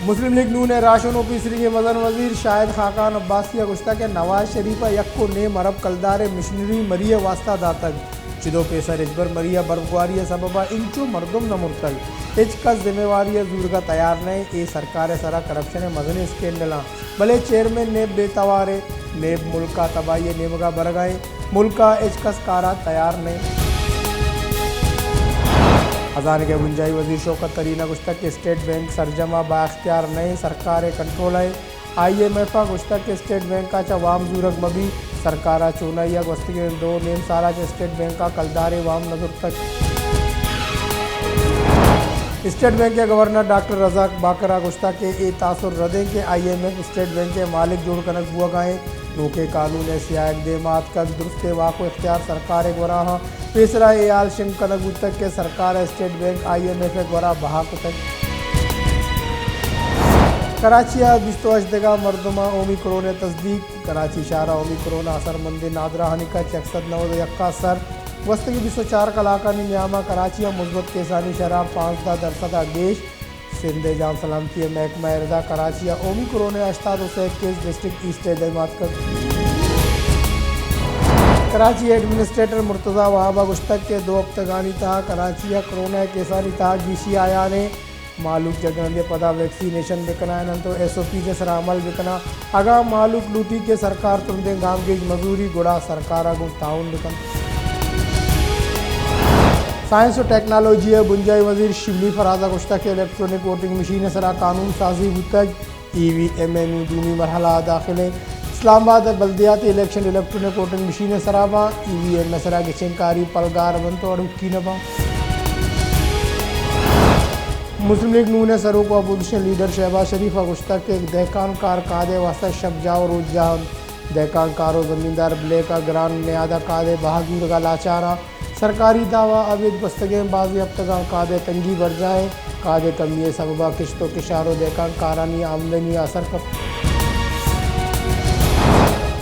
مسلم لیگ نون ءِ راہشون ءُ پیسریگیں مزن وزیر شاہد خاقان عباسی ءَ گوشتگ کہ نواز شریف ءَ یک ءُ نیم ارب کلدار ءِ مشنری مری ءِ واستہ داتگ۔ چدو پیسر ہچبر مری ءِ برفگواری ءِ سبب ءَ انچو مردم نہ مرتگ۔ ہچ کس ذمہ واری ءَ زورگ ءَ تیار نہ انت۔ اے سرکار ءِ سرا کرپشن ءِ مزنیں اسکینڈلاں، بلے چیئرمین نیب بے توار انت۔ نیب ملک ءَ تباہی ءِ نیمگ ءَ برگ ءَ انت۔ ملک ءَ ہچ کس کار ءَ تیار نہ انت۔ ہزانگ ءِ بنجاہی وزیر شوکت ترین ءَ گوشتگ کہ اسٹیٹ بینک سرجم ءَ بااختیار نہ انت، سرکار ءِ کنٹرول ءَ انت۔ آئی ایم ایف ءَ گوشتگ کہ اسٹیٹ بینک ءَ چہ وام زورگ مہ بیت، سرکار ءَ چونائی ءَ گوستگیں دو نیم سال ءَ چہ اسٹیٹ بینک ءَ کلدارے وام نہ زرتگ۔ اسٹیٹ بینک ءِ گورنر ڈاکٹر رزاق باقر ءَ گوشتگ کہ اے تاثر رد انت کہ I M F state bank ءِ مالک جوڑ کنگ بوگ ءَ انت۔ نوکیں قانون ءِ سیاہگ دیم ءَ اتکگ، درستیں واک ءُ اختیار سرکار ءِ گورا آں۔ پیسرا اے ہال شنگ کنگ بوتگ کہ سرکار ءَ state bank I M F ءِ گورا بہا کتگ۔ کراچی ءَ بیست ءُ ہشت دگہ مردماں اومیکرون ءِ تصدیق۔ کراچی شہر ءَ اومیکرون ءِ اثرمندیں نادراہانی کچ یک سد نود ءُ یک ءَ سر۔ گوستگیں بیست ءُ چار کلاکانی نیام ءَ کراچی ءَ مثبت کیسانی شرح پانزدہ درسد ءَ گیش۔ سندھ ءِ جان سلامتی ءِ محکمہ ءِ رد ءَ کراچی ءَ اومیکرون ءِ ہشتاد ءُ سئے کیس ڈسٹرکٹ ایسٹ ءِ دیم ءَ اتکگ۔ کراچی ءِ ایڈمنسٹریٹر مرتضی وہاب ءَ گوشتگ کہ دو ہفتگانی تہا کراچی ءَ کرونا ءِ کیسانی تہا گیشی آیان انت۔ مہلوک جھگرندی ءَ پدا ویکسینیشن بکنائین انت ءُ ایس او پیز ءِ سرا عمل بکناں۔ اگاں مہلوک لوٹی کہ سرکار ترندیں گامگیج مزوری، گڑا سرکار ءَ گوں تعاون بکنت۔ سائنس ءُ ٹیکنالوجی ءِ بنجاہی وزیر شبلی فراز ءَ گوشتگ کہ الیکٹرانک ووٹنگ مشین ءِ سرا قانون سازی بوتگ، ای وی ایم ءِ نوں دومی مرحلہ ءَ داخل انت۔ اسلام آباد ءِ بلدیاتی الیکشن الیکٹرانک ووٹنگ مشین ءِ سرا باں، ای وی ایم ءِ سرا گچین کاری پلگار بنت ءُ اڑوکی نہ باں۔ مسلم لیگ نون ءِ سروک ءُ اپوزیشن لیڈر شہباز شریف ءَ گوشتگ کہ دہکان کار کاد ءِ واستہ شپ جاہ ءُ روچ جاہ انت۔ دہکان کار ءُ زمیندار بلیک ءَ گران نیاد ءَ کاد ءِ بہا زورگ ءَ لاچار آں۔ سرکاری دعوی ابید گوستگیں بازیں ہپتگاں کاد ءِ تنگی برجاہ انت۔ کاد ءِ کمی ءِ سبب ءَ کشت ءُ کشار ءُ دہکان کارانی آمدنی ءَ اثر کپت۔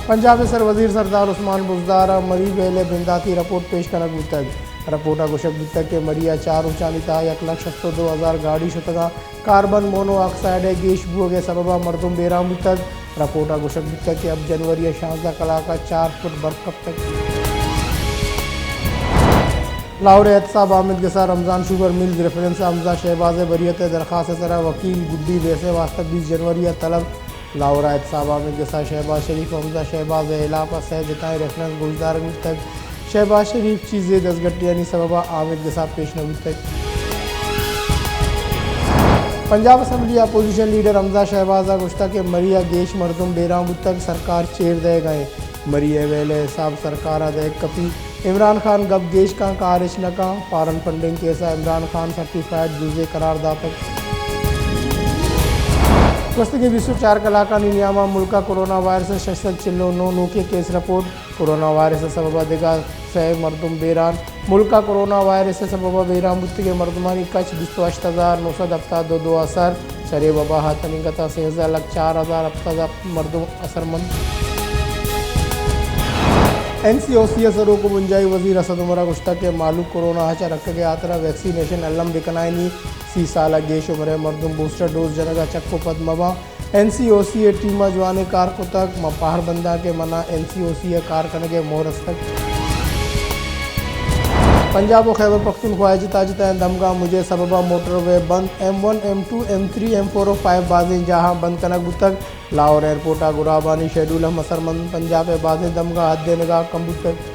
پنجاب ءِ سر وزیر سردار عثمان بزدار ءَ مری ویل ءِ بنداتی رپورٹ پیش کنگ بوتگ۔ رپورٹ ءَ گوشگ بوتگ کہ مری ءَ چار روچانی تہا یک لکھ شست ءُ دو ہزار گاڑی شتگ انت۔ کاربن مونو آکسائیڈ ءِ گیش بوگ ءِ سبب ءَ مردم بیران بوتگ۔ رپورٹ ءَ گوشگ بوتگ کہ ہپت جنوری ءَ شانزدہ کلاک ءَ چار فٹ برف کپتگ۔ لاہور ءِ احتساب آمید گس ءَ رمضان شوگر ملز ریفرنس ءَ حمزہ شہباز ءِ بریت ءِ درخواست ءِ سرا وکیل گڈی بحث ءِ واستہ بیست جنوری ءَ طلب۔ لاہور ءِ احتساب آمید گس ءَ شہباز شریف ءُ حمزہ شہباز ءِ ہلاپ ءَ سئے جتائیں ریفرنس گوشدارگ بوتگ۔ شہباز شریف چیزے دزگٹیانی سبب ءَ آمید گس ءَ پیش نہ بوتگ۔ پنجاب اسمبلی ءِ اپوزیشن لیڈر حمزہ شہباز ءَ گوشتگ کہ مری ءَ گیش مردم بیران بوتگ، سرکار چیر دئیگ ءَ انت۔ مری ءِ ویل ءِ حساب سرکار ءَ دئیگ کپیت۔ عمران خان گپ گیش کن، کار اچ نہ کن۔ فارن فنڈنگ کیس ءَ عمران خان سرٹیفائیڈ دزے قرار داتگ۔ گوستگیں بیست ءُ چار کلاکانی نیام ءَ ملک ءَ کرونا وائرس ءِ شش سد چل ءُ نو نوکیں کیس رپورٹ۔ کرونا وائرس ءِ سبب ءَ دگہ سئے مردم بیران۔ ملک ءَ کرونا وائرس ءِ سبب ءَ بیران بوتگیں مردمانی کچ بیست ءُ ہشت ہزار نو سد ہپتاد ءُ دو ءَ سر۔ شریں وبا ءِ تنیگت ءَ سیزدہ لکھ چار ہزار ہپتاد مردم اثرمند۔ این سی او سی ءِ سروک ءُ بنجاہی وزیر اسد عمر ءَ گوشتگ کہ مہلوک کرونا ءَ چہ رکگ ءِ ہاترا ویکسینیشن الم بکنائینی۔ سی سال ءَ گیش عمر ءِ مردم بوسٹر ڈوز جنگ ءَ چک ءُ پد مہ باں۔ این سی او سی ءِ ٹیم ءَ جوانیں کار کتگ۔ من پہر بنداں کہ من ءَ این سی او سی ءِ کار کنگ ءِ موہ رستگ۔ پنجاب ءُ خیبر پختونخوا ءِ جتا جتائیں دمگاں مج ءِ سبب ءَ موٹر وے بند، M one, M two, M three, M four ءُ فائیو بازیں جاہاں بند کنگ بوتگ۔ لاہور ایئرپورٹ ءَ گرابانی شیڈول ہم اثرمند، پنجاب ءِ بازیں دمگاں حد ءِ نگاہ کم بوتگ۔